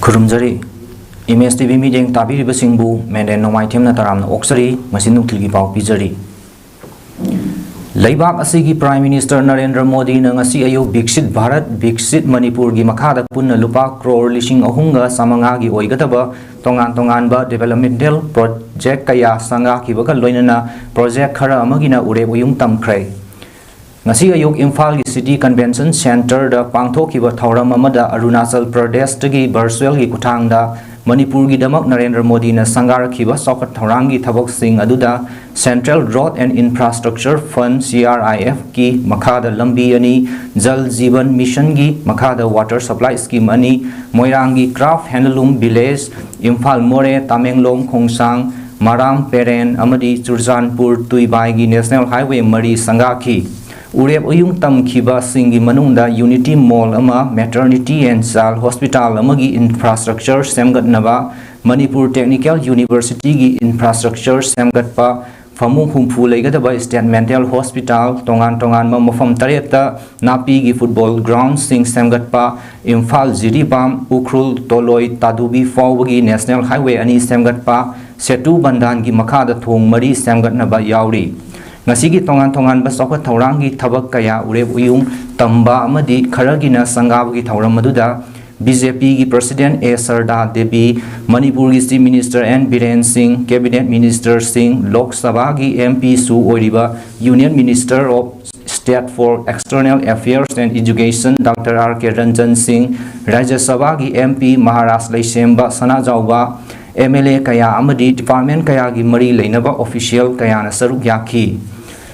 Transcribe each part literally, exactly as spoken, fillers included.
ꯈꯨꯔꯨꯝꯖꯔꯤ꯫ Image T V ꯃꯤꯠꯌꯦꯡ ꯇꯥꯕꯤꯔꯤꯕꯁꯤꯡꯕꯨ ꯃꯦꯟꯗꯦꯟ ꯅꯣꯡꯃꯥꯏꯊꯦꯝꯅ ꯇꯔꯥꯝꯅ ꯑꯣꯛꯆꯔꯤ꯫ ꯉꯁꯤ ꯅꯨꯡꯊꯤꯜꯒꯤ ꯄꯥꯎ ꯄꯤꯖꯔꯤ꯫ ꯂꯩꯕꯥꯛ ꯑꯁꯤꯒꯤ Prime Minister ꯅꯔꯦꯟꯗ꯭ꯔ ꯃꯣꯗꯤꯅ ꯉꯁꯤ ꯑꯌꯨꯛ ꯕꯤꯛꯁꯤꯠ ꯚꯥꯔꯠ, ꯕꯤꯛꯁꯤꯠ ꯃꯅꯤꯄꯨꯔꯒꯤ ꯃꯈꯥꯗ ꯄꯨꯟꯅ ꯂꯨꯄꯥ ꯀ꯭ꯔꯣꯔ ꯂꯤꯁꯤꯡ ꯑꯍꯨꯝꯒ ꯆꯥꯃꯉꯥꯒꯤ ꯑꯣꯏꯒꯗꯕ ꯇꯣꯉꯥꯟ ꯇꯣꯉꯥꯟꯕ developmental project ꯀꯌꯥ ꯁꯪꯒꯥꯈꯤꯕꯒ ꯂꯣꯏꯅꯅ project ꯈꯔ ꯑꯃꯒꯤꯅ ꯎꯔꯦꯞ ꯎꯌꯨꯡ ꯇꯝꯈ꯭ꯔꯦ꯫ ꯉꯁꯤ ꯑꯌꯨꯛ ꯏꯝꯐꯥꯜꯒꯤ City Convention Centreꯗ ꯄꯥꯡꯊꯣꯛꯈꯤꯕ ꯊꯧꯔꯝ ꯑꯃꯗ ꯑꯔꯨꯅꯥꯆꯜ ꯄ꯭ꯔꯗꯦꯁꯇꯒꯤ virtualꯒꯤ ꯈꯨꯠꯊꯥꯡꯗ ꯃꯅꯤꯄꯨꯔꯒꯤꯗꯃꯛ ꯅꯔꯦꯟꯗ꯭ꯔ ꯃꯣꯗꯤꯅ ꯁꯪꯒꯥꯔꯛꯈꯤꯕ ꯆꯥꯎꯈꯠ ꯊꯧꯔꯥꯡꯒꯤ ꯊꯕꯛꯁꯤꯡ ꯑꯗꯨꯗ Central Road and Infrastructure Fund, C R I F, ꯀꯤ ꯃꯈꯥꯗ ꯂꯝꯕꯤ ꯑꯅꯤ, Jal Jeevan Missionꯒꯤ ꯃꯈꯥꯗ water supply scheme ꯑꯅꯤ, ꯃꯣꯏꯔꯥꯡꯒꯤ Craft Handloom Village, ꯏꯝꯐꯥꯜ ꯃꯣꯔꯦ, ꯇꯥꯃꯦꯡꯂꯣꯡ ꯈꯣꯡꯁꯥꯡ, ꯃꯔꯥꯝ ꯄꯦꯔꯦꯟ ꯑꯃꯗꯤ ꯆꯨꯔꯆꯥꯟꯄꯨꯔ ꯇꯨꯏꯕꯥꯏꯒꯤ National Highway ꯃꯔꯤ ꯁꯪꯒꯥꯈꯤ꯫ ꯎꯔꯦꯞ ꯎꯌꯨꯡ ꯇꯝꯈꯤꯕꯁꯤꯡꯒꯤ ꯃꯅꯨꯡꯗ Unity Mall ꯑꯃ, Maternity and Child Hospital ꯑꯃꯒꯤ infrastructure ꯁꯦꯝꯒꯠꯅꯕ, ꯃꯅꯤꯄꯨꯔ Technical Universityꯒꯤ infrastructure ꯁꯦꯝꯒꯠꯄ, ꯐꯃꯨꯡ ꯍꯨꯝꯐꯨ ꯂꯩꯒꯗꯕ State Mental Hospital, ꯇꯣꯉꯥꯟ ꯇꯣꯉꯥꯟꯕ ꯃꯐꯝ ꯇꯔꯦꯠꯇ ꯅꯥꯄꯤꯒꯤ football groundꯁꯤꯡ ꯁꯦꯝꯒꯠꯄ, ꯏꯝꯐꯥꯜ ꯖꯤꯔꯤꯕꯥꯝ, ꯎꯈ꯭ꯔꯨꯜ, ꯇꯣꯂꯣꯏ, ꯇꯥꯗꯨꯕꯤ ꯐꯥꯎꯕꯒꯤ National Highway ꯑꯅꯤ ꯁꯦꯝꯒꯠꯄ, ꯁꯦꯇꯨ ꯕꯟꯙꯥꯟꯒꯤ ꯃꯈꯥꯗ ꯊꯣꯡ ꯃꯔꯤ ꯁꯦꯝꯒꯠꯅꯕ ꯌꯥꯎꯔꯤ꯫ ꯉꯁꯤꯒꯤ ꯇꯣꯉꯥꯟ ꯇꯣꯉꯥꯟꯕ ꯆꯥꯎꯈꯠ ꯊꯧꯔꯥꯡꯒꯤ ꯊꯕꯛ ꯀꯌꯥ ꯎꯔꯦꯞ ꯎꯌꯨꯡ ꯇꯝꯕ ꯑꯃꯗꯤ ꯈꯔꯒꯤꯅ ꯁꯪꯒꯥꯕꯒꯤ ꯊꯧꯔꯝ ꯑꯗꯨꯗ B J Pꯒꯤ President A ꯁꯔꯗꯥ Devi, ꯃꯅꯤꯄꯨꯔꯒꯤ Chief Minister N ꯕꯤꯔꯦꯟ ꯁꯤꯡ, Cabinet Ministerꯁꯤꯡ, ꯂꯣꯛ ꯁꯚꯥꯒꯤ M Pꯁꯨ ꯑꯣꯏꯔꯤꯕ Union Minister of State for External Affairs and Education Doctor R K Ranjan ꯁꯤꯡ, ꯔꯥꯖ꯭ꯌ ꯁꯚꯥꯒꯤ M P Maharaj ꯂꯩꯁꯦꯝꯕ Sanajaoba, M L A ꯀꯌꯥ ꯑꯃꯗꯤ department ꯀꯌꯥꯒꯤ ꯃꯔꯤ ꯂꯩꯅꯕ official ꯀꯌꯥꯅ ꯁꯔꯨꯛ ꯌꯥꯈꯤ꯫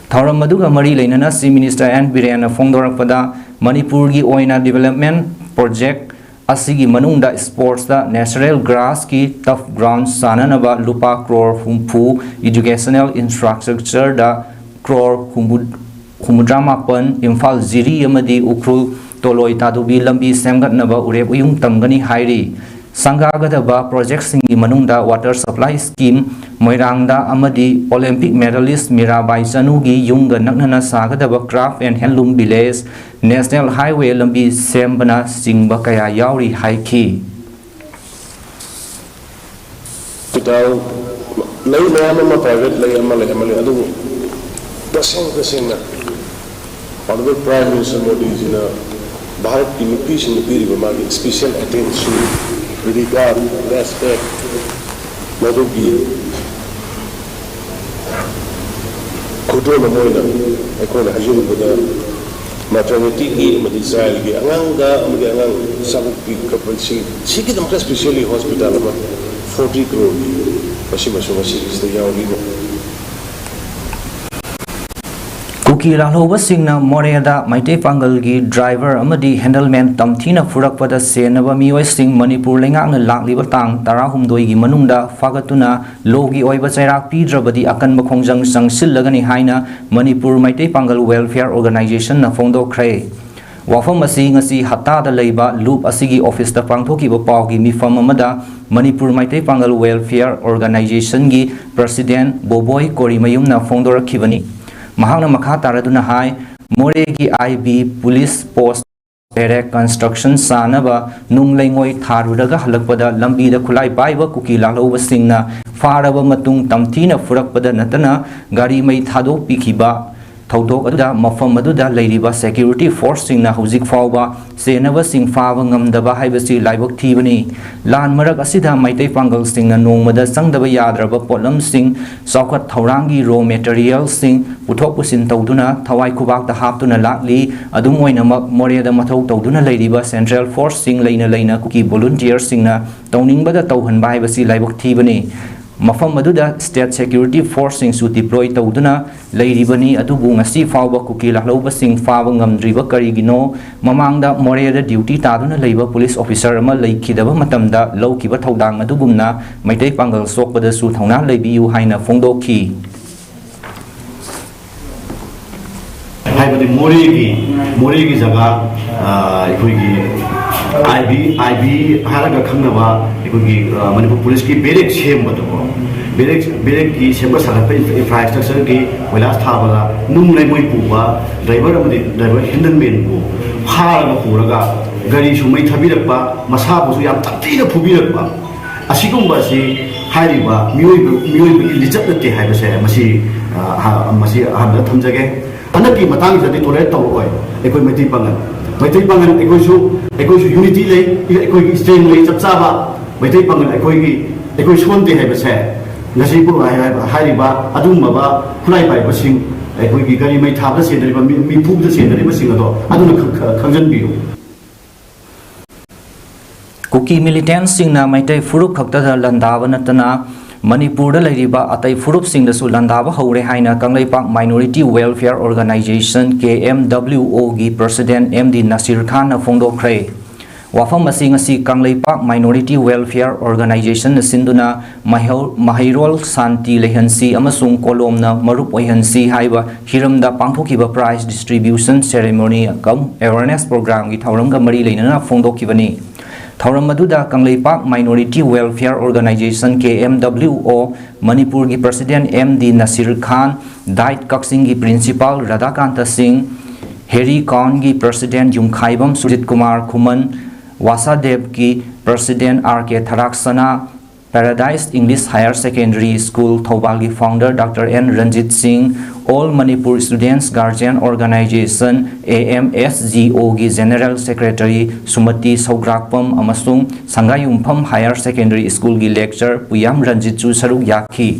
ꯊꯧꯔꯝ ꯑꯗꯨꯒ ꯃꯔꯤ ꯂꯩꯅꯅ Chief Minister N ꯕꯤꯔꯦꯟꯅ ꯐꯣꯡꯗꯣꯔꯛꯄꯗ, ꯃꯅꯤꯄꯨꯔꯒꯤ ꯑꯣꯏꯅ development project ꯑꯁꯤꯒꯤ ꯃꯅꯨꯡꯗ sportsꯇ natural grassꯀꯤ turf ground ꯁꯥꯅꯅꯕ ꯂꯨꯄꯥ ꯀ꯭ꯔꯣꯔ ꯍꯨꯝꯐꯨ, educational infrastructureꯗ ꯀ꯭ꯔꯣꯔ ꯍꯨꯝꯐꯨ, ꯍꯨꯝꯐꯨꯇꯔꯥ ꯃꯥꯄꯟ, ꯏꯝꯐꯥꯜ ꯖꯤꯔꯤ ꯑꯃꯗꯤ ꯎꯈ꯭ꯔꯨꯜ ꯇꯣꯂꯣꯏ ꯇꯥꯗꯨꯕꯤ ꯂꯝꯕꯤ ꯁꯦꯝꯒꯠꯅꯕ ꯎꯔꯦꯞ ꯎꯌꯨꯡ ꯇꯝꯒꯅꯤ ꯍꯥꯏꯔꯤ꯫ ꯁꯪꯒꯥꯒꯗꯕ projectꯁꯤꯡꯒꯤ ꯃꯅꯨꯡꯗ water supply scheme, ꯃꯣꯏꯔꯥꯡꯗ ꯑꯃꯗꯤ Olympic medalist ꯃꯤꯔꯥꯕꯥꯏ ꯆꯅꯨꯒꯤ ꯌꯨꯝꯒ ꯅꯛꯅꯅ ꯁꯥꯒꯗꯕ Craft and Handloom Village, National Highway ꯂꯝꯕꯤ ꯁꯦꯝꯕꯅꯆꯤꯡꯕ ꯀꯌꯥ ꯌꯥꯎꯔꯤ ꯍꯥꯏꯈꯤ꯫ ꯂꯩ ꯃꯌꯥꯝ ꯑꯃ, ꯄ꯭ꯔꯥꯏꯚꯦꯠ ꯂꯩ, ꯑꯃ ꯂꯩ, ꯑꯃ ꯂꯩ, ꯑꯗꯨꯕꯨ ꯇꯁꯦꯡ ꯇꯁꯦꯡꯅ Honorable Prime Minister ꯃꯣꯗꯤꯖꯤꯅ ꯚꯥꯔꯠꯀꯤ ꯅꯨꯄꯤꯁꯤꯡꯗ ꯄꯤꯔꯤꯕ ꯃꯥꯒꯤ special attention, regard, respect, ꯃꯗꯨꯒꯤ ꯈꯨꯗꯣꯜ ꯑꯃ ꯑꯣꯏꯅ ꯑꯩꯈꯣꯏꯅ ꯍꯥꯏꯖꯅꯤꯡꯕꯗ, ꯃꯦꯇꯔꯅꯤꯇꯤꯒꯤ ꯑꯃꯗꯤ ꯆꯥꯏꯜꯒꯤ, ꯑꯉꯥꯡꯗ ꯑꯃꯗꯤ ꯑꯉꯥꯡ ꯆꯥꯕꯣꯛꯄꯤ ꯀꯄꯜꯁꯤꯡ ꯁꯤꯒꯤꯗꯃꯛꯇ specially hospital ꯑꯃ forty crore ꯃꯁꯤꯃꯁꯨ ꯃꯁꯤꯒꯤꯁꯤꯗ ꯌꯥꯎꯔꯤ꯫ ꯀꯨꯀꯤ ꯂꯥꯜꯍꯧꯕꯁꯤꯡꯅ ꯃꯣꯔꯦꯗ ꯃꯩꯇꯩ ꯄꯥꯡꯒꯜꯒꯤ ꯗ꯭ꯔꯥꯏꯚꯔ ꯑꯃꯗꯤ ꯍꯦꯟꯗꯜꯃꯦꯟ ꯇꯝꯊꯤꯅ ꯐꯨꯔꯛꯄꯗ ꯁꯦꯟꯅꯕ ꯃꯤꯑꯣꯏꯁꯤꯡ ꯃꯅꯤꯄꯨꯔ ꯂꯩꯉꯥꯛꯅ ꯂꯥꯛꯂꯤꯕ ꯇꯥꯡ ꯇꯔꯥꯍꯨꯝꯗꯣꯏꯒꯤ ꯃꯅꯨꯡꯗ ꯐꯥꯒꯠꯇꯨꯅ ꯂꯣꯒꯤ ꯑꯣꯏꯕ ꯆꯩꯔꯥꯛ ꯄꯤꯗ꯭ꯔꯕꯗꯤ ꯑꯀꯟꯕ ꯈꯣꯡꯖꯪ ꯆꯪꯁꯤꯜꯂꯒꯅꯤ ꯍꯥꯏꯅ ꯃꯅꯤꯄꯨꯔ ꯃꯩꯇꯩ ꯄꯥꯡꯒꯜ ꯋꯦꯜꯐꯤꯌꯔ ꯑꯣꯔꯒꯅꯥꯏꯖꯦꯁꯟꯅ ꯐꯣꯡꯗꯣꯛꯈ꯭ꯔꯦ꯫ ꯋꯥꯐꯝ ꯑꯁꯤ ꯉꯁꯤ ꯍꯞꯇꯥꯗ ꯂꯩꯕ ꯂꯨꯞ ꯑꯁꯤꯒꯤ ꯑꯣꯐꯤꯁꯇ ꯄꯥꯡꯊꯣꯛꯈꯤꯕ ꯄꯥꯎꯒꯤ ꯃꯤꯐꯝ ꯑꯃꯗ ꯃꯅꯤꯄꯨꯔ ꯃꯩꯇꯩ ꯄꯥꯡꯒꯜ ꯋꯦꯜꯐꯤꯌꯔ ꯑꯣꯔꯒꯅꯥꯏꯖꯦꯁꯟꯒꯤ ꯄ꯭ꯔꯁꯤꯗꯦꯟ ꯕꯣꯕꯣꯏ ꯀꯣꯔꯤꯃꯌꯨꯝꯅ ꯐꯣꯡꯗꯣꯔꯛꯈꯤꯕꯅꯤ꯫ ꯃꯍꯥꯛꯅ ꯃꯈꯥ ꯇꯥꯔꯗꯨꯅ ꯍꯥꯏ, ꯃꯣꯔꯦꯒꯤ ꯑꯥꯏ ꯕꯤ ꯄꯨꯂꯤꯁ ꯄꯣꯁ ꯕꯦꯔꯦꯛ ꯀꯟꯁꯇ꯭ꯔꯛꯁꯟ ꯁꯥꯅꯕ ꯅꯨꯡ ꯂꯩꯉꯣꯏ ꯊꯥꯔꯨꯔꯒ ꯍꯜꯂꯛꯄꯗ ꯂꯝꯕꯤꯗ ꯈꯨꯠꯂꯥꯏ ꯄꯥꯏꯕ ꯀꯨꯀꯤ ꯂꯥꯜꯍꯧꯕꯁꯤꯡꯅ ꯐꯥꯔꯕ ꯃꯇꯨꯡ ꯇꯝꯊꯤꯅ ꯐꯨꯔꯛꯄꯗ ꯅꯠꯇꯅ ꯒꯥꯔꯤ ꯃꯩ ꯊꯥꯗꯣꯛꯄꯤꯈꯤꯕ ꯊꯧꯗꯣꯛ ꯑꯗꯨꯗ ꯃꯐꯝ ꯑꯗꯨꯗ ꯂꯩꯔꯤꯕ ꯁꯦꯀ꯭ꯌꯨꯔꯤꯇꯤ ꯐꯣꯔꯁꯁꯤꯡꯅ ꯍꯧꯖꯤꯛ ꯐꯥꯎꯕ ꯁꯦꯟꯅꯕꯁꯤꯡ ꯐꯥꯕ ꯉꯝꯗꯕ ꯍꯥꯏꯕꯁꯤ ꯂꯥꯏꯕꯛ ꯊꯤꯕꯅꯤ꯫ ꯂꯥꯟ ꯃꯔꯛ ꯑꯁꯤꯗ ꯃꯩꯇꯩ ꯄꯥꯡꯒꯜꯁꯤꯡꯅ ꯅꯣꯡꯃꯗ ꯆꯪꯗꯕ ꯌꯥꯗ꯭ꯔꯕ ꯄꯣꯠꯂꯝꯁꯤꯡ, ꯆꯥꯎꯈꯠ ꯊꯧꯔꯥꯡꯒꯤ ꯔꯣ ꯃꯦꯇꯔꯤꯌꯦꯜꯁꯤꯡ ꯄꯨꯊꯣꯛ ꯄꯨꯁꯤꯟ ꯇꯧꯗꯨꯅ ꯊꯋꯥꯏ ꯈꯨꯕꯥꯛꯇ ꯍꯥꯞꯇꯨꯅ ꯂꯥꯛꯂꯤ꯫ ꯑꯗꯨꯝ ꯑꯣꯏꯅꯃꯛ, ꯃꯣꯔꯦꯗ ꯃꯊꯧ ꯇꯧꯗꯨꯅ ꯂꯩꯔꯤꯕ ꯁꯦꯟꯇ꯭ꯔꯦꯜ ꯐꯣꯔꯁꯁꯤꯡ ꯂꯩꯅ ꯂꯩꯅ ꯀꯨꯀꯤ ꯚꯣꯂꯨꯟꯇꯤꯌꯔꯁꯤꯡꯅ ꯇꯧꯅꯤꯡꯕꯗ ꯇꯧꯍꯟꯕ ꯍꯥꯏꯕꯁꯤ ꯂꯥꯏꯕꯛ ꯊꯤꯕꯅꯤ꯫ ꯃꯐꯝ ꯑꯗꯨꯗ ꯁ꯭ꯇꯦꯠ ꯁꯦꯀ꯭ꯌꯨꯔꯤꯇꯤ ꯐꯣꯔꯁꯁꯤꯡꯁꯨ ꯗꯤꯄ꯭ꯂꯣꯏ ꯇꯧꯗꯨꯅ ꯂꯩꯔꯤꯕꯅꯤ꯫ ꯑꯗꯨꯕꯨ ꯉꯁꯤ ꯐꯥꯎꯕ ꯀꯨꯀꯤ ꯂꯥꯜꯍꯧꯕꯁꯤꯡ ꯐꯥꯕ ꯉꯝꯗ꯭ꯔꯤꯕ ꯀꯔꯤꯒꯤꯅꯣ? ꯃꯃꯥꯡꯗ ꯃꯣꯔꯦꯗ ꯗ꯭ꯌꯨꯇꯤ ꯇꯥꯗꯨꯅ ꯂꯩꯕ ꯄꯨꯂꯤꯁ ꯑꯣꯐꯤꯁꯔ ꯑꯃ ꯂꯩꯈꯤꯗꯕ ꯃꯇꯝꯗ ꯂꯧꯈꯤꯕ ꯊꯧꯗꯥꯡ ꯑꯗꯨꯒꯨꯝꯅ ꯃꯩꯇꯩ ꯄꯥꯡꯒꯜ ꯁꯣꯛꯄꯗꯁꯨ ꯊꯧꯅꯥ ꯂꯩꯕꯤꯌꯨ ꯍꯥꯏꯅ ꯐꯣꯡꯗꯣꯛꯈꯤ꯫ ꯍꯥꯏꯕꯗꯤ ꯃꯣꯔꯦꯒꯤ, ꯃꯣꯔꯦꯒꯤ ꯖꯒꯥ, ꯑ, ꯑꯩꯈꯣꯏꯒꯤ ꯑꯥꯏ ꯕꯤ, ꯑꯥꯏ ꯕꯤ ꯍꯥꯏꯔꯒ ꯈꯪꯅꯕ ꯑꯩꯈꯣꯏꯒꯤ, ꯑ, ꯃꯅꯤꯄꯨꯔ ꯄꯨꯂꯤꯁꯀꯤ ꯕꯦꯔꯦꯛ ꯁꯦꯝꯕꯗꯀꯣ, ꯕꯦꯔꯦꯛ, ꯕꯦꯔꯦꯛꯀꯤ ꯁꯦꯝꯒꯠ ꯁꯥꯒꯠꯄ ꯏꯟꯐ꯭ꯔꯥ-, ꯏꯟꯐ꯭ꯔꯥꯁ꯭ꯇ꯭ꯔꯛꯆꯔꯒꯤ ꯀꯣꯏꯂꯥꯁ ꯊꯥꯕꯗ ꯅꯨꯡ ꯂꯩꯉꯣꯏ ꯄꯨꯕ ꯗ꯭ꯔꯥꯏꯚꯔ ꯑꯃꯗꯤ ꯗ꯭ꯔꯥꯏꯚꯔ ꯍꯦꯟꯗꯜꯃꯦꯟꯕꯨ ꯐꯥꯔꯒ ꯄꯨꯔꯒ ꯒꯥꯔꯤꯁꯨ ꯃꯩ ꯊꯥꯕꯤꯔꯛꯄ, ꯃꯁꯥꯕꯨꯁꯨ ꯌꯥꯝ ꯇꯝꯊꯤꯅ ꯐꯨꯕꯤꯔꯛꯄ, ꯑꯁꯤꯒꯨꯝꯕ ꯑꯁꯤ ꯍꯥꯏꯔꯤꯕ ꯃꯤꯑꯣꯏꯕ ꯃꯤꯑꯣꯏꯕꯒꯤ ꯂꯤꯆꯠ ꯅꯠꯇꯦ ꯍꯥꯏꯕꯁꯦ ꯃꯁꯤ ꯑ, ꯑꯍ- ꯃꯁꯤ ꯑꯍꯥꯟꯕꯗ ꯊꯝꯖꯒꯦ꯫ ꯍꯟꯗꯛꯀꯤ ꯃꯇꯥꯡꯁꯤꯗꯗꯤ ꯇꯣꯂꯔꯦꯠ ꯇꯧꯔꯛꯑꯣꯏ ꯑꯩꯈꯣꯏ ꯃꯩꯇꯩ ꯄꯥꯉꯜ꯫ ꯃꯩꯇꯩ ꯄꯥꯉꯜ ꯑꯩꯈꯣꯏꯁꯨ ꯑꯩꯈꯣꯏꯁꯨ ꯌꯨꯅꯤꯇꯤ ꯂꯩ, ꯑꯩꯈꯣꯏꯒꯤ ꯏꯁꯇ꯭ꯔꯦꯡ ꯂꯩ ꯆꯞ ꯆꯥꯕ꯫ ꯃꯩꯇꯩ ꯄꯥꯉꯜ ꯑꯩꯈꯣꯏꯒꯤ ꯑꯩꯈꯣꯏ ꯁꯣꯟꯗꯦ ꯍꯥꯏꯕꯁꯦ ꯉꯁꯤ ꯄꯨ- ꯍꯥꯏ- ꯍꯥꯏ- ꯍꯥꯏꯔꯤꯕ ꯑꯗꯨꯒꯨꯝꯂꯕ ꯈꯨꯠꯂꯥꯏ ꯄꯥꯏꯕꯁꯤꯡ ꯑꯩꯈꯣꯏꯒꯤ ꯒꯥꯔꯤ ꯃꯩ ꯊꯥꯕꯗ ꯆꯦꯟꯅꯔꯤꯕ ꯃꯤ- ꯃꯤꯐꯨꯗ ꯆꯦꯟꯅꯔꯤꯕꯁꯤꯡ ꯑꯗꯣ ꯑꯗꯨꯅ ꯈꯪ- ꯈꯪ- ꯈꯪꯖꯟꯕꯤꯌꯨ꯫ ꯀꯨꯀꯤ ꯃꯤꯂꯤꯇꯦꯟꯠꯁꯤꯡꯅ ꯃꯩꯇꯩ ꯐꯨꯔꯨꯞ ꯈꯛꯇꯗ ꯂꯥꯟꯗꯥꯕ ꯅꯠꯇꯅ ꯃꯅꯤꯄꯨꯔꯗ ꯂꯩꯔꯤꯕ ꯑꯇꯩ ꯐꯨꯔꯨꯞꯁꯤꯡꯗꯁꯨ ꯂꯥꯟꯗꯥꯕ ꯍꯧꯔꯦ ꯍꯥꯏꯅ Kangleipak Minority Welfare Organisation, K M W ꯑꯣꯒꯤ president ꯑꯦꯝ ꯗꯤ ꯅꯁꯤꯔ ꯈꯥꯟꯅ ꯐꯣꯡꯗꯣꯛꯈ꯭ꯔꯦ꯫ ꯋꯥꯐꯝ ꯑꯁꯤ ꯉꯁꯤ ꯀꯪꯂꯩꯄꯥꯛ Minority Welfare Organisationꯅ ꯁꯤꯟꯗꯨꯅ ꯃꯍꯩꯍꯧ- ꯃꯍꯩꯔꯣꯜ ꯁꯥꯟꯇꯤ ꯂꯩꯍꯟꯁꯤ ꯑꯃꯁꯨꯡ ꯀꯣꯂꯣꯝꯅ ꯃꯔꯨꯞ ꯑꯣꯏꯍꯟꯁꯤ ꯍꯥꯏꯕ ꯍꯤꯔꯝꯗ ꯄꯥꯡꯊꯣꯛꯈꯤꯕ prize distribution ceremony cum awareness programꯒꯤ ꯊꯧꯔꯝꯒ ꯃꯔꯤ ꯂꯩꯅꯅ ꯐꯣꯡꯗꯣꯛꯈꯤꯕꯅꯤ꯫ ꯊꯧꯔꯝ ꯑꯗꯨꯗ Kangleipak Minority Welfare Organisation, K M W O, ꯃꯅꯤꯄꯨꯔꯒꯤ president M D Nasir Khan, ꯗꯥꯏꯠ ꯀꯛꯆꯤꯡꯒꯤ principal ꯔꯥꯙꯥꯀꯥꯟꯇ ꯁꯤꯡ, ꯍꯦꯔꯤ ꯀꯥꯎꯟꯒꯤ president ꯌꯨꯝꯈꯥꯏꯕꯝ ꯁꯨꯔꯖꯤꯠ ꯀꯨꯃꯥꯔ ꯈꯨꯃꯟ, ꯋꯥꯁꯥꯗꯦꯕꯀꯤ president ꯑꯥꯔ ꯀꯦ ꯊꯔꯥꯛꯁꯅꯥ, Paradise English Higher Secondary School ꯊꯧꯕꯥꯜꯒꯤ founder doctor N Ranjit Singh, All Manipur Students Guardian Organisation, A M S G ꯑꯣꯒꯤ general secretary Sumati Sougrakpam ꯑꯃꯁꯨꯡ ꯁꯪꯒꯥꯌꯨꯝꯐꯝ Higher Secondary Schoolꯒꯤ lecturer ꯄꯨꯌꯥꯝ ꯔꯟꯖꯤꯠꯁꯨ ꯁꯔꯨꯛ ꯌꯥꯈꯤ꯫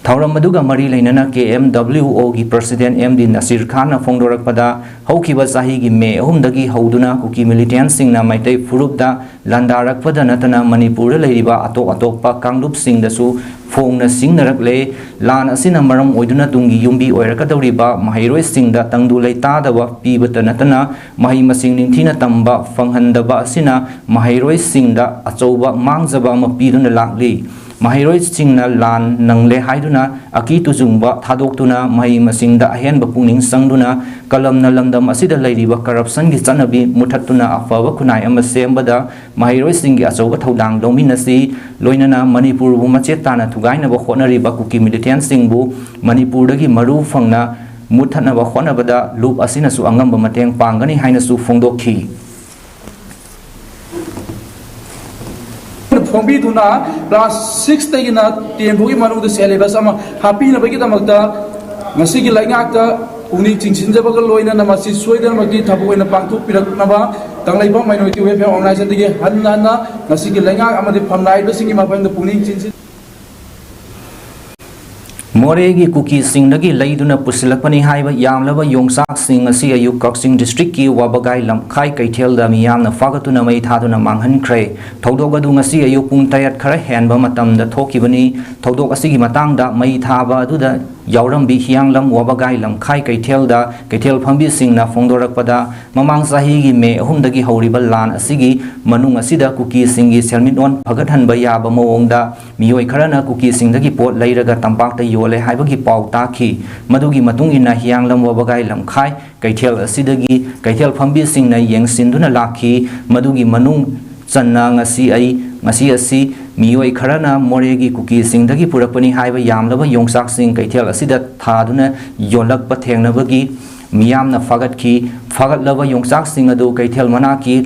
ꯊꯧꯔꯝ ꯑꯗꯨꯒ ꯃꯔꯤ ꯂꯩꯅꯅ ꯀꯦ ꯑꯦꯝ ꯗꯕ꯭ꯂꯤꯎ ꯑꯣꯒꯤ president ꯑꯦꯝ ꯗꯤ ꯅꯁꯤꯔ ꯈꯥꯟꯅ ꯐꯣꯡꯗꯣꯔꯛꯄꯗ, ꯍꯧꯈꯤꯕ ꯆꯍꯤꯒꯤ ꯃꯦ ꯑꯍꯨꯝꯗꯒꯤ ꯍꯧꯗꯨꯅ ꯀꯨꯀꯤ ꯃꯤꯂꯤꯇꯦꯟꯠꯁꯤꯡꯅ ꯃꯩꯇꯩ ꯐꯨꯔꯨꯞꯇ ꯂꯥꯟꯗꯥꯔꯛꯄꯗ ꯅꯠꯇꯅ ꯃꯅꯤꯄꯨꯔꯗ ꯂꯩꯔꯤꯕ ꯑꯇꯣꯞ ꯑꯇꯣꯞꯄ ꯀꯥꯡꯂꯨꯞꯁꯤꯡꯗꯁꯨ ꯐꯣꯡꯅ ꯁꯤꯡꯅꯔꯛꯂꯦ꯫ ꯂꯥꯟ ꯑꯁꯤꯅ ꯃꯔꯝ ꯑꯣꯏꯗꯨꯅ ꯇꯨꯡꯒꯤ ꯌꯨꯝꯕꯤ ꯑꯣꯏꯔꯛꯀꯗꯧꯔꯤꯕ ꯃꯍꯩꯔꯣꯏꯁꯤꯡꯗ ꯇꯪꯗꯨ ꯂꯩꯇꯥꯗꯕ ꯄꯤꯕꯇ ꯅꯠꯇꯅ ꯃꯍꯩ ꯃꯁꯤꯡ ꯅꯤꯡꯊꯤꯅ ꯇꯝꯕ ꯐꯪꯍꯟꯗꯕ ꯑꯁꯤꯅ ꯃꯍꯩꯔꯣꯏꯁꯤꯡꯗ ꯑꯆꯧꯕ ꯃꯥꯡꯖꯕ ꯑꯃ ꯄꯤꯗꯨꯅ ꯂꯥꯛꯂꯤ꯫ ꯃꯍꯩꯔꯣꯏꯁꯤꯡꯅ ꯂꯥꯟ ꯅꯪꯂꯦ ꯍꯥꯏꯗꯨꯅ ꯑꯀꯤ ꯇꯨꯖꯨꯡꯕ ꯊꯥꯗꯣꯛꯇꯨꯅ ꯃꯍꯩ ꯃꯁꯤꯡꯗ ꯑꯍꯦꯟꯕ ꯄꯨꯛꯅꯤꯡ ꯆꯪꯗꯨꯅ ꯀꯂꯝꯅ ꯂꯝꯗꯝ ꯑꯁꯤꯗ ꯂꯩꯔꯤꯕ corruptionꯒꯤ ꯆꯠꯅꯕꯤ ꯃꯨꯊꯠꯇꯨꯅ ꯑꯐꯕ ꯈꯨꯟꯅꯥꯏ ꯑꯃ ꯁꯦꯝꯕꯗ ꯃꯍꯩꯔꯣꯏꯁꯤꯡꯒꯤ ꯑꯆꯧꯕ ꯊꯧꯗꯥꯡ ꯂꯧꯃꯤꯟꯅꯁꯤ꯫ ꯂꯣꯏꯅꯅ ꯃꯅꯤꯄꯨꯔꯕꯨ ꯃꯆꯦꯠ ꯇꯥꯅ ꯊꯨꯒꯥꯏꯅꯕ ꯍꯣꯠꯅꯔꯤꯕ ꯀꯨꯀꯤ ꯃꯤꯂꯤꯇꯦꯟꯠꯁꯤꯡꯕꯨ ꯃꯅꯤꯄꯨꯔꯗꯒꯤ ꯃꯔꯨ ꯐꯪꯅ ꯃꯨꯠꯊꯠꯅꯕ ꯍꯣꯠꯅꯕꯗ ꯂꯨꯞ ꯑꯁꯤꯅꯁꯨ ꯑꯉꯝꯕ ꯃꯇꯦꯡ ꯄꯥꯡꯒꯅꯤ ꯍꯥꯏꯅꯁꯨ ꯐꯣꯡꯗꯣꯛꯈꯤ꯫ ꯈꯪꯕꯤꯗꯨꯅ class six ꯇꯒꯤꯅ ten ꯐꯥꯎꯒꯤ ꯃꯅꯨꯡꯗ syllabus ꯑꯃ ꯍꯥꯞꯄꯤꯅꯕꯒꯤꯗꯃꯛꯇ ꯉꯁꯤꯒꯤ ꯂꯩꯉꯥꯛꯇ ꯄꯨꯛꯅꯤꯡ ꯆꯤꯡꯁꯤꯟꯖꯕꯒ ꯂꯣꯏꯅꯅ ꯃꯁꯤ ꯁꯣꯏꯗꯅꯃꯛꯀꯤ ꯊꯕꯛ ꯑꯣꯏꯅ ꯄꯥꯡꯊꯣꯛꯄꯤꯔꯛꯅꯕ ꯀꯪꯂꯩꯄꯥꯛ Minority Welfare Organization ꯗꯒꯤ ꯍꯟꯅ ꯍꯟꯅ ꯉꯁꯤꯒꯤ ꯂꯩꯉꯥꯛ ꯑꯃꯗꯤ ꯐꯝꯅꯥꯏꯕꯁꯤꯡꯒꯤ ꯃꯐꯝꯗ ꯄꯨꯛꯅꯤꯡ ꯆꯤꯡꯁꯤꯟ ꯃꯣꯔꯦꯒꯤ ꯀꯨꯀꯤꯁꯤꯡꯗꯒꯤ ꯂꯩꯗꯨꯅ ꯄꯨꯁꯤꯜꯂꯛꯄꯅꯤ ꯍꯥꯏꯕ ꯌꯥꯝꯂꯕ ꯌꯣꯡꯆꯥꯛꯁꯤꯡ ꯑꯁꯤ ꯑꯌꯨꯛ ꯀꯛꯆꯤꯡ district ꯀꯤ ꯋꯥꯕꯒꯥꯏ ꯂꯝꯈꯥꯏ ꯀꯩꯊꯦꯜꯗ ꯃꯤꯌꯥꯝꯅ ꯐꯥꯒꯠꯇꯨꯅ ꯃꯩ ꯊꯥꯗꯨꯅ ꯃꯥꯡꯍꯟꯈ꯭ꯔꯦ꯫ ꯊꯧꯗꯣꯛ ꯑꯗꯨ ꯉꯁꯤ ꯑꯌꯨꯛ ꯄꯨꯡ ꯇꯔꯦꯠ ꯈꯔ ꯍꯦꯟꯕ ꯃꯇꯝꯗ ꯊꯣꯛꯈꯤꯕꯅꯤ꯫ ꯊꯧꯗꯣꯛ ꯑꯁꯤꯒꯤ ꯃꯇꯥꯡꯗ ꯃꯩ ꯊꯥꯕ ꯑꯗꯨꯗ ꯌꯥꯎꯔꯝꯕꯤ ꯍꯤꯌꯥꯡꯂꯝ ꯋꯥꯕꯒꯥꯏ ꯂꯝꯈꯥꯏ ꯀꯩꯊꯦꯜꯗ ꯀꯩꯊꯦꯜ ꯐꯝꯕꯤꯁꯤꯡꯅ ꯐꯣꯡꯗꯣꯔꯛꯄꯗ, ꯃꯃꯥꯡ ꯆꯍꯤꯒꯤ ꯃꯦ ꯑꯍꯨꯝꯗꯒꯤ ꯍꯧꯔꯤꯕ ꯂꯥꯟ ꯑꯁꯤꯒꯤ ꯃꯅꯨꯡ ꯑꯁꯤꯗ ꯀꯨꯀꯤꯁꯤꯡꯒꯤ ꯁꯦꯟꯃꯤꯠꯂꯣꯟ ꯐꯒꯠꯍꯟꯕ ꯌꯥꯕ ꯃꯑꯣꯡꯗ ꯃꯤꯑꯣꯏ ꯈꯔꯅ ꯀꯨꯀꯤꯁꯤꯡꯗꯒꯤ ꯄꯣꯠ ꯂꯩꯔꯒ ꯇꯝꯄꯥꯛꯇ ꯌꯣꯜꯂꯦ ꯍꯥꯏꯕꯒꯤ ꯄꯥꯎ ꯇꯥꯈꯤ꯫ ꯃꯗꯨꯒꯤ ꯃꯇꯨꯡ ꯏꯟꯅ ꯍꯤꯌꯥꯡꯂꯝ ꯋꯥꯕꯒꯥꯏ ꯂꯝꯈꯥꯏ ꯀꯩꯊꯦꯜ ꯑꯁꯤꯗꯒꯤ ꯀꯩꯊꯦꯜ ꯐꯝꯕꯤꯁꯤꯡꯅ ꯌꯦꯡꯁꯤꯟꯗꯨꯅ ꯂꯥꯛꯈꯤ꯫ ꯃꯗꯨꯒꯤ ꯃꯅꯨꯡ ꯆꯟꯅ ꯉꯁꯤ ꯑꯩ, ꯉꯁꯤ ꯑꯁꯤ ꯃꯤꯑꯣꯏ ꯈꯔꯅ ꯃꯣꯔꯦꯒꯤ ꯀꯨꯀꯤꯁꯤꯡꯗꯒꯤ ꯄꯨꯔꯛꯄꯅꯤ ꯍꯥꯏꯕ ꯌꯥꯝꯂꯕ ꯌꯣꯡꯆꯥꯛꯁꯤꯡ ꯀꯩꯊꯦꯜ ꯑꯁꯤꯗ ꯊꯥꯗꯨꯅ ꯌꯣꯜꯂꯛꯄ ꯊꯦꯡꯅꯕꯒꯤ ꯃꯤꯌꯥꯝꯅ ꯐꯥꯒꯠꯈꯤ꯫ ꯐꯥꯒꯠꯂꯕ ꯌꯣꯡꯆꯥꯛꯁꯤꯡ ꯑꯗꯨ ꯀꯩꯊꯦꯜ ꯃꯅꯥꯛꯀꯤ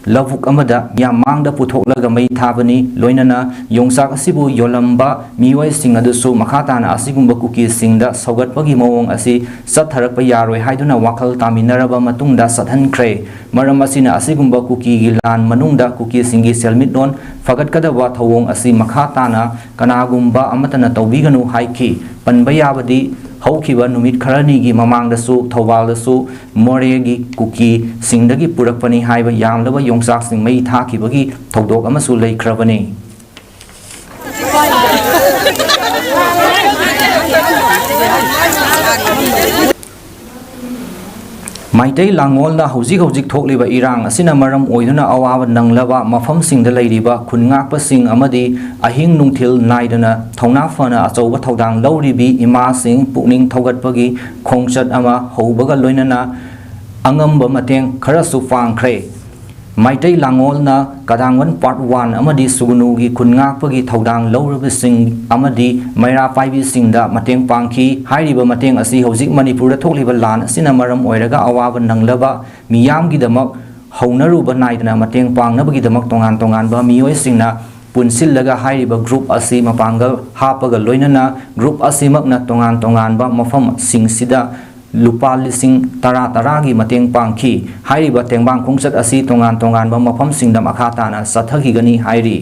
ꯂꯧꯕꯨꯛ ꯑꯃꯗ ꯃꯤꯌꯥꯝ ꯃꯥꯡꯗ ꯄꯨꯊꯣꯛꯂꯒ ꯃꯩ ꯊꯥꯕꯅꯤ꯫ ꯂꯣꯏꯅꯅ ꯌꯣꯡꯆꯥꯛ ꯑꯁꯤꯕꯨ ꯌꯣꯜꯂꯝꯕ ꯃꯤꯑꯣꯏꯁꯤꯡ ꯑꯗꯨꯁꯨ ꯃꯈꯥ ꯇꯥꯅ ꯑꯁꯤꯒꯨꯝꯕ ꯀꯨꯀꯤꯁꯤꯡꯗ ꯁꯧꯒꯠꯄꯒꯤ ꯃꯑꯣꯡ ꯑꯁꯤ ꯆꯠꯊꯔꯛꯄ ꯌꯥꯔꯣꯏ ꯍꯥꯏꯗꯨꯅ ꯋꯥꯈꯜ ꯇꯥꯃꯤꯟꯅꯔꯕ ꯃꯇꯨꯡꯗ ꯆꯠꯍꯟꯈ꯭ꯔꯦ꯫ ꯃꯔꯝ ꯑꯁꯤꯅ ꯑꯁꯤꯒꯨꯝꯕ ꯀꯨꯀꯤꯒꯤ ꯂꯥꯟ ꯃꯅꯨꯡꯗ ꯀꯨꯀꯤꯁꯤꯡꯒꯤ ꯁꯦꯜꯃꯤꯠꯂꯣꯟ ꯐꯒꯠꯀꯗꯕ ꯊꯧꯑꯣꯡ ꯑꯁꯤ ꯃꯈꯥ ꯇꯥꯅ ꯀꯅꯥꯒꯨꯝꯕ ꯑꯃꯠꯇꯅ ꯇꯧꯕꯤꯒꯅꯨ ꯍꯥꯏꯈꯤ꯫ ꯄꯟꯕ ꯌꯥꯕꯗꯤ, ꯍꯧꯈꯤꯕ ꯅꯨꯃꯤꯠ ꯈꯔꯅꯤꯒꯤ ꯃꯃꯥꯡꯗꯁꯨ ꯊꯧꯕꯥꯜꯗꯁꯨ ꯃꯣꯔꯦꯒꯤ ꯀꯨꯀꯤꯁꯤꯡꯗꯒꯤ ꯄꯨꯔꯛꯄꯅꯤ ꯍꯥꯏꯕ ꯌꯥꯝꯂꯕ ꯌꯣꯡꯆꯥꯛꯁꯤꯡ ꯃꯩ ꯊꯥꯈꯤꯕꯒꯤ ꯊꯧꯗꯣꯛ ꯑꯃꯁꯨ ꯂꯩꯈ꯭ꯔꯕꯅꯤ꯫ ꯃꯩꯇꯩ ꯂꯥꯡꯉꯣꯜꯅ ꯍꯧꯖꯤꯛ ꯍꯧꯖꯤꯛ ꯊꯣꯛꯂꯤꯕ ꯏꯔꯥꯡ ꯑꯁꯤꯅ ꯃꯔꯝ ꯑꯣꯏꯗꯨꯅ ꯑꯋꯥꯕ ꯅꯪꯂꯕ ꯃꯐꯝꯁꯤꯡꯗ ꯂꯩꯔꯤꯕ ꯈꯨꯟ ꯉꯥꯛꯄꯁꯤꯡ ꯑꯃꯗꯤ ꯑꯍꯤꯡ ꯅꯨꯡꯊꯤꯜ ꯅꯥꯏꯗꯅ ꯊꯧꯅꯥ ꯐꯅ ꯑꯆꯧꯕ ꯊꯧꯗꯥꯡ ꯂꯧꯔꯤꯕꯤ ꯏꯃꯥꯁꯤꯡ ꯄꯨꯛꯅꯤꯡ ꯊꯧꯒꯠꯄꯒꯤ ꯈꯣꯡꯆꯠ ꯑꯃ ꯍꯧꯕꯒ ꯂꯣꯏꯅꯅ ꯑꯉꯝꯕ ꯃꯇꯦꯡ ꯈꯔꯁꯨ ꯄꯥꯡꯈ꯭ꯔꯦ꯫ ꯃꯩꯇꯩ ꯂꯥꯡꯉꯣꯜꯅ ꯀꯗꯥꯡꯕꯟ Part One ꯑꯃꯗꯤ ꯁꯨꯒꯨꯅꯨꯒꯤ ꯈꯨꯟ ꯉꯥꯛꯄꯒꯤ ꯊꯧꯗꯥꯡ ꯂꯧꯔꯤꯕꯁꯤꯡ ꯑꯃꯗꯤ ꯃꯩꯔꯥ ꯄꯥꯏꯕꯤꯁꯤꯡꯗ ꯃꯇꯦꯡ ꯄꯥꯡꯈꯤ꯫ ꯍꯥꯏꯔꯤꯕ ꯃꯇꯦꯡ ꯑꯁꯤ ꯍꯧꯖꯤꯛ ꯃꯅꯤꯄꯨꯔꯗ ꯊꯣꯛꯂꯤꯕ ꯂꯥꯟ ꯑꯁꯤꯅ ꯃꯔꯝ ꯑꯣꯏꯔꯒ ꯑꯋꯥꯕ ꯅꯪꯂꯕ ꯃꯤꯌꯥꯝꯒꯤꯗꯃꯛ ꯍꯧꯅꯔꯨꯕ ꯅꯥꯏꯗꯅ ꯃꯇꯦꯡ ꯄꯥꯡꯅꯕꯒꯤꯗꯃꯛ ꯇꯣꯉꯥꯟ ꯇꯣꯉꯥꯟꯕ ꯃꯤꯑꯣꯏꯁꯤꯡꯅ ꯄꯨꯟꯁꯤꯜꯂꯒ ꯍꯥꯏꯔꯤꯕ ꯒ꯭ꯔꯨꯞ ꯑꯁꯤ ꯃꯄꯥꯡꯒꯜ ꯍꯥꯞꯄꯒ ꯂꯣꯏꯅꯅ ꯒ꯭ꯔꯨꯞ ꯑꯁꯤꯃꯛꯅ ꯇꯣꯉꯥꯟ ꯇꯣꯉꯥꯟꯕ ꯃꯐꯝꯁꯤꯡꯁꯤꯗ ꯂꯨꯄꯥ ꯂꯤꯁꯤꯡ ꯇꯔꯥ ꯇꯔꯥꯒꯤ ꯃꯇꯦꯡ ꯄꯥꯡꯈꯤ꯫ ꯍꯥꯏꯔꯤꯕ ꯇꯦꯡꯕꯥꯡ ꯈꯣꯡꯆꯠ ꯑꯁꯤ ꯇꯣꯉꯥꯟ ꯇꯣꯉꯥꯟꯕ ꯃꯐꯝꯁꯤꯡꯗ ꯃꯈꯥ ꯇꯥꯅ ꯆꯠꯊꯈꯤꯒꯅꯤ ꯍꯥꯏꯔꯤ꯫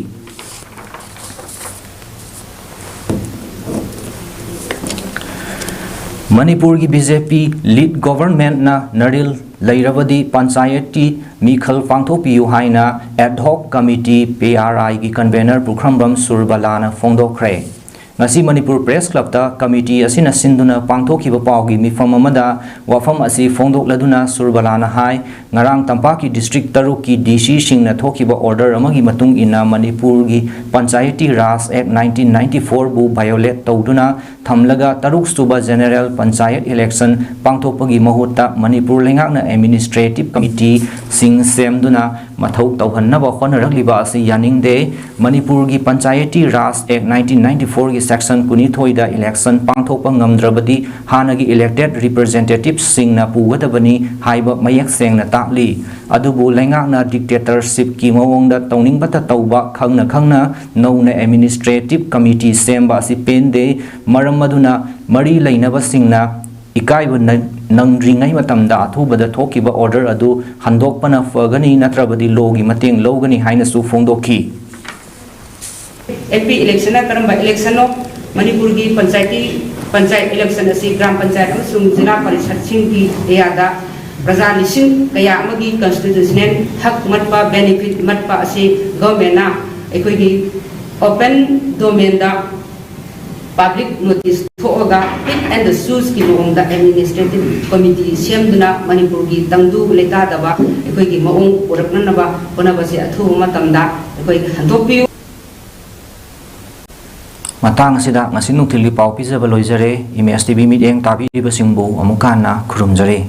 ꯃꯅꯤꯄꯨꯔꯒꯤ ꯕꯤ ꯖꯦ ꯄꯤ ꯂꯤꯗ ꯒꯣꯚꯔꯟꯃꯦꯟꯠꯅ ꯅꯔꯤꯜ ꯂꯩꯔꯕꯗꯤ ꯄꯟꯆꯥꯌꯠꯀꯤ ꯃꯤꯈꯜ ꯄꯥꯡꯊꯣꯛꯄꯤꯌꯨ ꯍꯥꯏꯅ ꯑꯦꯗ ꯍꯣꯛ ꯀꯃꯤꯇꯤ, ꯄꯤ ꯑꯥꯔ ꯑꯥꯏꯒꯤ ꯀꯟꯚꯦꯅꯔ ꯄꯨꯈ꯭ꯔꯝꯕꯝ ꯁꯨꯔꯕꯂꯥꯅ ꯐꯣꯡꯗꯣꯛꯈ꯭ꯔꯦ꯫ ꯉꯁꯤ ꯃꯅꯤꯄꯨꯔ ꯄ꯭ꯔꯦꯁ ꯀ꯭ꯂꯕꯇ ꯀꯃꯤꯇꯤ ꯑꯁꯤꯅ ꯁꯤꯟꯗꯨꯅ ꯄꯥꯡꯊꯣꯛꯈꯤꯕ ꯄꯥꯎꯒꯤ ꯃꯤꯐꯝ ꯑꯃꯗ ꯋꯥꯐꯝ ꯑꯁꯤ ꯐꯣꯡꯗꯣꯛꯂꯗꯨꯅ ꯁꯨꯔꯕꯂꯥꯅ ꯍꯥꯏ, ꯉꯔꯥꯡ ꯇꯝꯄꯥꯛꯀꯤ ꯗꯤꯁꯇ꯭ꯔꯤꯛ ꯇꯔꯨꯛꯀꯤ ꯗꯤ ꯁꯤꯁꯤꯡꯅ ꯊꯣꯛꯈꯤꯕ ꯑꯣꯔꯗꯔ ꯑꯃꯒꯤ ꯃꯇꯨꯡ ꯏꯟꯅ ꯃꯅꯤꯄꯨꯔꯒꯤ ꯄꯟꯆꯥꯌꯇꯤ ꯔꯥꯖ ꯑꯦꯛ ꯅꯥꯏꯟꯇꯤꯟ ꯅꯥꯏꯟꯇꯤ ꯐꯣꯔꯕꯨ ꯚꯥꯏꯑꯣꯂꯦꯠ ꯇꯧꯗꯨꯅ ꯊꯝꯂꯒ ꯇꯔꯨꯛ ꯁꯨꯕ ꯖꯦꯅꯦꯔꯦꯜ ꯄꯟꯆꯥꯌꯠ ꯏꯂꯦꯛꯁꯟ ꯄꯥꯡꯊꯣꯛꯄꯒꯤ ꯃꯍꯨꯠꯇ ꯃꯅꯤꯄꯨꯔ ꯂꯩꯉꯥꯛꯅ ꯑꯦꯗꯃꯤꯅꯤꯁꯇ꯭ꯔꯦꯇꯤꯚ ꯀꯃꯤꯇꯤꯁꯤꯡ ꯁꯦꯝꯗꯨꯅ ꯃꯊꯧ ꯇꯧꯍꯟꯅꯕ ꯍꯣꯠꯅꯔꯛꯂꯤꯕ ꯑꯁꯤ ꯌꯥꯅꯤꯡꯗꯦ꯫ ꯃꯅꯤꯄꯨꯔꯒꯤ ꯄꯟꯆꯥꯌꯇꯤ ꯔꯥꯖ ꯑꯦꯛ ꯅꯥꯏꯟꯇꯤꯟ ꯅꯥꯏꯟꯇꯤ ꯐꯣꯔꯒꯤ ꯁꯦꯛꯁꯟ ꯀꯨꯟꯅꯤꯊꯣꯏꯗ ꯏꯂꯦꯛꯁꯟ ꯄꯥꯡꯊꯣꯛꯄ ꯉꯝꯗ꯭ꯔꯕꯗꯤ ꯍꯥꯟꯅꯒꯤ ꯏꯂꯦꯛꯇꯦꯗ ꯔꯤꯄ꯭ꯔꯖꯦꯟꯇꯦꯇꯤꯚꯁꯤꯡꯅ ꯄꯨꯒꯗꯕꯅꯤ ꯍꯥꯏꯕ ꯃꯌꯦꯛ ꯁꯦꯡꯅ ꯇꯥꯛꯂꯤ꯫ ꯑꯗꯨꯕꯨ ꯂꯩꯉꯥꯛꯅ ꯗꯤꯛꯇꯦꯇꯔꯁꯤꯞꯀꯤ ꯃꯑꯣꯡꯗ ꯇꯧꯅꯤꯡꯕꯇ ꯇꯧꯕ, ꯈꯪꯅ ꯈꯪꯅ ꯅꯧꯅ ꯑꯦꯗꯃꯤꯅꯤꯁꯇ꯭ꯔꯦꯇꯤꯚ ꯀꯃꯤꯇꯤ ꯁꯦꯝꯕ ꯑꯁꯤ ꯄꯦꯟꯗꯦ꯫ ꯃꯔꯝ ꯑꯗꯨꯅ ꯃꯔꯤ ꯂꯩꯅꯕꯁꯤꯡꯅ ꯏꯀꯥꯏꯕ ꯅ-, ꯅꯪꯗ꯭ꯔꯤꯉꯩ ꯃꯇꯝꯗ ꯑꯊꯨꯕꯗ ꯊꯣꯛꯈꯤꯕ ꯑꯣꯔꯗꯔ ꯑꯗꯨ ꯍꯟꯗꯣꯛꯄꯅ ꯐꯒꯅꯤ, ꯅꯠꯇ꯭ꯔꯕꯗꯤ ꯂꯣꯒꯤ ꯃꯇꯦꯡ ꯂꯧꯒꯅꯤ ꯍꯥꯏꯅꯁꯨ ꯐꯣꯡꯗꯣꯛꯈꯤ꯫ ꯑꯦꯝ ꯄꯤ ꯏꯂꯦꯛꯁꯟꯅ ꯀꯔꯝꯕ ꯏꯂꯦꯛꯁꯟꯅꯣ? ꯃꯅꯤꯄꯨꯔꯒꯤ ꯄꯟꯆꯥꯌꯇꯤ, ꯄꯟꯆꯥꯌꯠ ꯏꯂꯦꯛꯁꯟ ꯑꯁꯤ ꯒ꯭ꯔꯥꯝ ꯄꯟꯆꯥꯌꯠ ꯑꯃꯁꯨꯡ ꯖꯤꯂꯥ ꯄꯔꯤꯁꯠꯁꯤꯡꯒꯤ ꯑꯦꯔꯤꯌꯥꯗ ꯄ꯭ꯔꯖꯥ ꯂꯤꯁꯤꯡ ꯀꯌꯥ ꯑꯃꯒꯤ ꯀꯟꯁꯇꯤꯇ꯭ꯌꯨꯁꯅꯦꯜ ꯍꯛ ꯃꯠꯄ, ꯕꯦꯅꯤꯐꯤꯠ ꯃꯠꯄ ꯑꯁꯤ ꯒꯚꯔꯟꯃꯦꯟꯠꯅ ꯑꯩꯈꯣꯏꯒꯤ ꯑꯣꯄꯟ ꯗꯣꯃꯦꯟꯗ ꯄꯕ꯭ꯂꯤꯛ ꯅꯣꯇꯤꯁ ꯊꯣꯛꯑꯒ ꯄꯤꯛ ꯑꯦꯟ ꯗ ꯆꯨꯁꯀꯤ ꯃꯑꯣꯡꯗ ꯑꯦꯗꯃꯤꯅꯤꯁꯇ꯭ꯔꯦꯇꯤꯚ ꯀꯃꯤꯇꯤ ꯁꯦꯝꯗꯨꯅ ꯃꯅꯤꯄꯨꯔꯒꯤ ꯇꯪꯗꯨ ꯂꯩꯇꯥꯗꯕ ꯑꯩꯈꯣꯏꯒꯤ ꯃꯑꯣꯡ ꯄꯨꯔꯛꯅꯅꯕ ꯍꯣꯠꯅꯕꯁꯦ ꯑꯊꯨꯕ ꯃꯇꯝꯗ ꯑꯩꯈꯣꯏ ꯍꯟꯗꯣꯛꯄꯤꯌꯨ꯫ ꯃꯇꯥꯡ ꯑꯁꯤꯗ ꯉꯁꯤ ꯅꯨꯡꯊꯤꯜꯒꯤ ꯄꯥꯎ ꯄꯤꯖꯕ ꯂꯣꯏꯖꯔꯦ꯫ ꯏꯃꯦꯖ ꯇꯤ ꯚꯤ ꯃꯤꯠꯌꯦꯡ ꯇꯥꯕꯤꯔꯤꯕꯁꯤꯡꯕꯨ ꯑꯃꯨꯛ ꯍꯟꯅ ꯈꯨꯔꯨꯝꯖꯔꯤ꯫